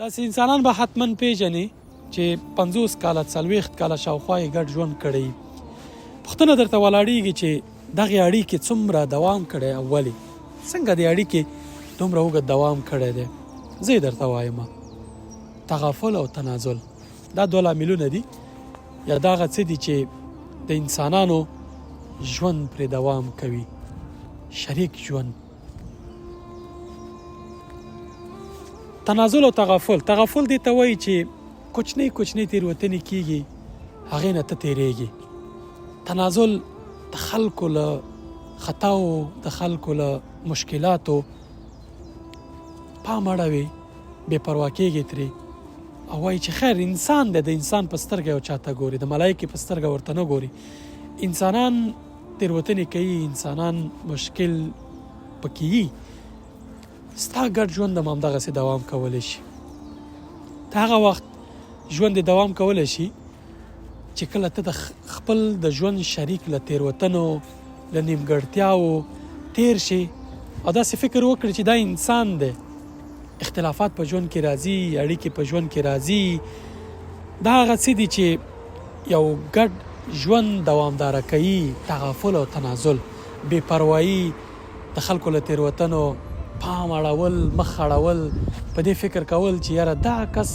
داسې انسانان به حتما پیژنې چې 50 کاله، 40 کاله شاوخوا یې ګډ ژوند کړی. پوښتنه درته ولاړیږي چې دغې اړیکې څومره دوام کړی او ولې؟ څنګه دې اړیکې دومره اوږد دوام کړی دی؟ زه یې درته وایم، تغافل او تنازل دا دوه لاملونه دي، یا دا هغه څه دي چې د انسانانو ژوند پرې دوام کوي، شریک ژوند. تنازل او تغافل. تغافل دې ته وایي چې کوچنۍ کوچنۍ تېروتنې کېږي، هغې نه ته تېرېږي. تنازل د خلکو له خطاو، د خلکو له مشکلاتو پام اړوي، بې پروا کېږي ترې او وایي چې خیر، انسان دی، د انسان په سترګه یو چاته ګوري، د ملایکې په سترګه ورته نه ګوري. انسانان تېروتنې کوي، انسانان مشکل پکې یي. ستا ګډ ژوند هم همدغسې دوام کولی شي. ته هغه وخت ژوند دې دوام کولی شي چې کله ته د خپل د ژوند شریک له تېروتنو، له نیمګړتیاوو تېر شې او داسې فکر وکړې چې دا انسان دی، اختلافات په ژوند کې راځي، اړیکې په ژوند کې راځي، دا هغه څه دي چې یو ګډ ژوند دوامداره کوي. تغافل او تنازل، بې پروايي، د خلکو له تېروتنو پام اړول، مخ اړول، په دې فکر کول چې یاره دا کس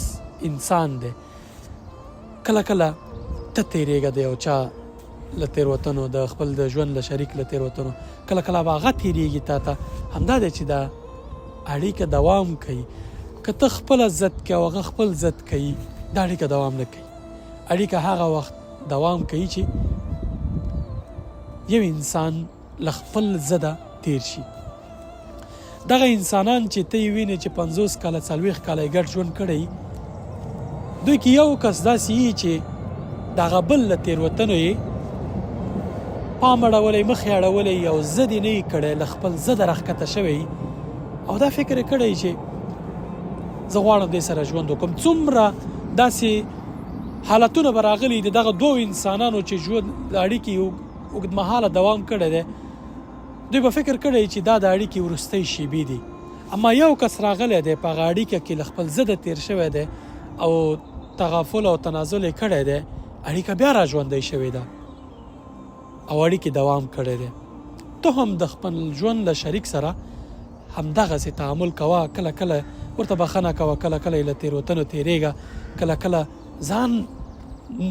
انسان دی. کله کله ته تېرېږه د یو چا له تېروتنو، د خپل د ژوند له شریک له تېروتنو، کله کله به هغه تېرېږي تا ته. همدا دی چې دا اړیکه دوام کوي. که ته خپله ضد کوې او هغه خپل ضد کوي، دا اړیکه دوام نه کوي. اړیکه هغه وخت دوام کوي چې یو انسان له خپل ضده تیر شي. دغه انسانان چې ته یې وینې چې 50 کاله، 40 کاله یې ګډ ژوند کړی، دوی کې یو کس داسې یي چې د هغه بل له تېروتنو یې پام اړولی، مخ یې اړولی او ضد یې نه یي کړی، له خپل ضده راښکته شوی او دا فکر یې کړی چې زه غواړم دې سره ژوند وکړم. څومره داسې حالتونه به راغلي د دغه دوو انسانانو چې ژوند د اړیکې اوږدمهاله دوام کړی دی، دوی به فکر کړی چې دا د اړیکې وروستۍ شیبې دي، اما یو کس راغلی دی، په هغه اړیکه کې له خپل ضده تیر شوی دی او تغافل او تنازل یې کړی دی، اړیکه بیا را ژوندۍ شوې ده او اړیکې دوام کړی دی. ته هم د خپل ژوند له شریک سره همدغسې تعامل کوه، کله کله ورته بخښنه کوه، کله کله یې له تېروتنو تېرېږه، کله کله ځان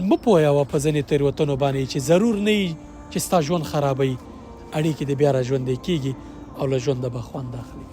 مه پوهوه په ځینې تېروتنو باندې چې ضرور نه وي چې ستا ژوند خرابوي، اړیکې دې بیا را ژوندۍ کېږي او له ژونده به خوند اخلي.